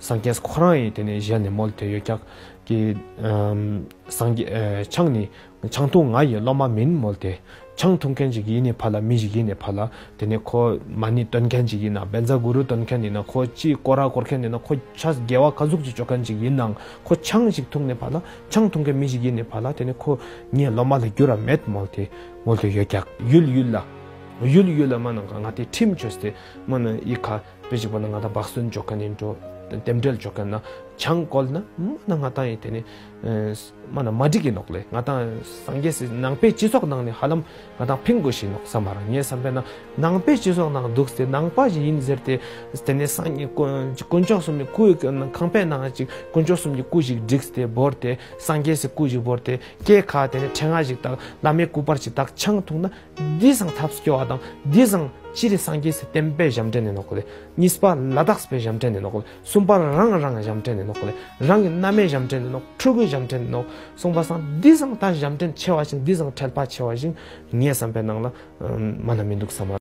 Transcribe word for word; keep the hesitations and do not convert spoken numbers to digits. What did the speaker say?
སངས་རྒྱས་ཁོ་རང་ཡིན་ཏེ་ནེ་ཞལ་ནེ་མོལ་ཏེ་ཡོད་ཀྱག་གི། ཨམ་སངས་རྒྱས་ཨེ་ཆང་ནི་ཆང་འཐུང་ང་ཡི་སློབ་མ་མིན་མོལ་ཏེ། ཆང་འཐུང་ཁན་ཅིག་ཡིན་ནི་ཕ་ལ་མི་ཞིག་ཡིན་ནི་ཕ་ལ་ཏེ་ནེ་ཁོ་མ་ཎི་འདོན་ཁན་ཅིག་ཡིན་ན་བཛྲ་གུ་རུ་འདོན་ཁན་ཡིན་ན་ཁོ་ཅི་སྐོར་ར་སྐོར་ཁན་ཡིན་ན་ཁོ་ཆ་དགེ་བ་ག་ཟུག་ཅིག་ཅོ་ཁན་ཅིག་ཡིན་ནའང་ཁོ་ཆང་ཞིག་འཐུང་ནི་ཕ་ལ་ཆང་འཐུང་ཁན་མི་ཞིག་ཡིན་ནི་ཕ་ལ་ཏེ་ནེ་ཁོ་ངའི་སློབ་མ་ལ་འགྱུར་ར་མེད་མོལ་ཏེ་མོལ་ཏེ་ཡོད་ཀྱག་ཡུལ་ཡུལ་ལ་ཡུལ་ཡུལ་ལ་མ་ནང་ང་ཏེ་ཁྲིམས་ཅོས་ཏེ་མ་ནང་ཡི་ཁ་དཔེ་ཅིག་པ་ན་ང་དང་བག་སྟོན་ཅོ་ཁན་ཡིན་འགྲོ། རྟེན་འབྲེལ་ཅོ་ཁན་ན་ཆང་བཀོལ་ན་མ་ན་ང་དང་ཡིན་ཏེ་ནེ་ཨེ་མ་ན་མ་འགྲིག་གི་ནོག་ལེ། ང་དང་སངས་རྒྱས་སི་ནང་པའི་སྤྱི་ཚོགས་ནང་ནེ་ཧ་ལམ་ང་དང་ཕིང་དགོས་ཤེས་ནོག་བསམ་མ་རང་ངས་བསམ་པས་ན་ནང་པའི་སྤྱི་ཚོགས་ནང་དུགས་ཏེ་ནང་པ་ཞིག་ཡིན་ཟེར་ཏེ་ཏེ་ནེ་སངས་རྒྱས་དཀོན་དཀོན་མཆོག་གསུམ་གྱི་སྐུ་ཁང་པའི་ནང་ཅིག་དཀོན་མཆོག་གསུམ་གྱི་སྐུ་ཞིག་བསྒྲིགས་ཏེ་བོར་ཏེ་སངས་རྒྱས་སི་སྐུ་ཞིག་བོར་ཏེ་སྐེ་ཁ་ཏེ་ནེ་ཕྲེང་བ་ཞིག་བཏགས་བླ་མའི་སྐུ་པར་ཞིག་བཏགས་ཆང་འཐུང་ན། འདི་སང་ཐབས་སྐྱོ་བ་དང་འདི་སང་སྤྱིར་སངས་རྒྱས་སི་བསྟན་པའི་ཞབས་འདྲེན་ནི་ནོག་ལེ། གཉིས་པ་ལ་དྭགས་པའི་ཞབས་འདྲེན་ནི་ནོག་ལེ། གསུམ་པ་རང་རང་ཞབས་འདྲེན་ནི་ནོག་ལེ། རང་གི་མནའ་མའི་ཞབས་འདྲེན་ནི་ནོག་ཕྲུ་གུའི་ཞབས་འདྲེན་ནི་ནོག་གསུངས་པ་སང་འདི་སང་ད་ཞབས་འདྲེན་ཆེ་བ་ཞིག་འདི་སང་ཁྲེལ་པ་ཆེ་བ་ཞིག་ངའི་བསམ་པའི་ནང་ལ་མ་ན་མི་དུག་བསམ་མ།